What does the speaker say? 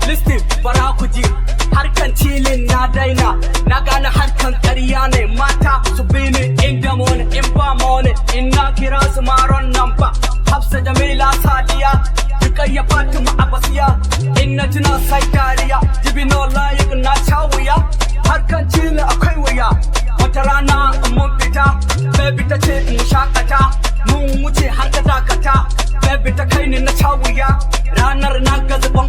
Listen, bara ku ji. Harkan chilling na daina. Na gane harkan ƙarya ne. Mata su bi ni inda money, in ba money. In na kira su maron number. Hafsa, Jamila, Sadiya. Rukayya, Fatima, Abasiya. In na tuna sai dariya. Jibi no layik na sha wuya. Harkan chilling akwai wuya. Wata rana mun fita, baby ta ce in shakata. Mun wuce har ta dakata. Baby ta kai ni na sha wuya. Ranar na ga zuban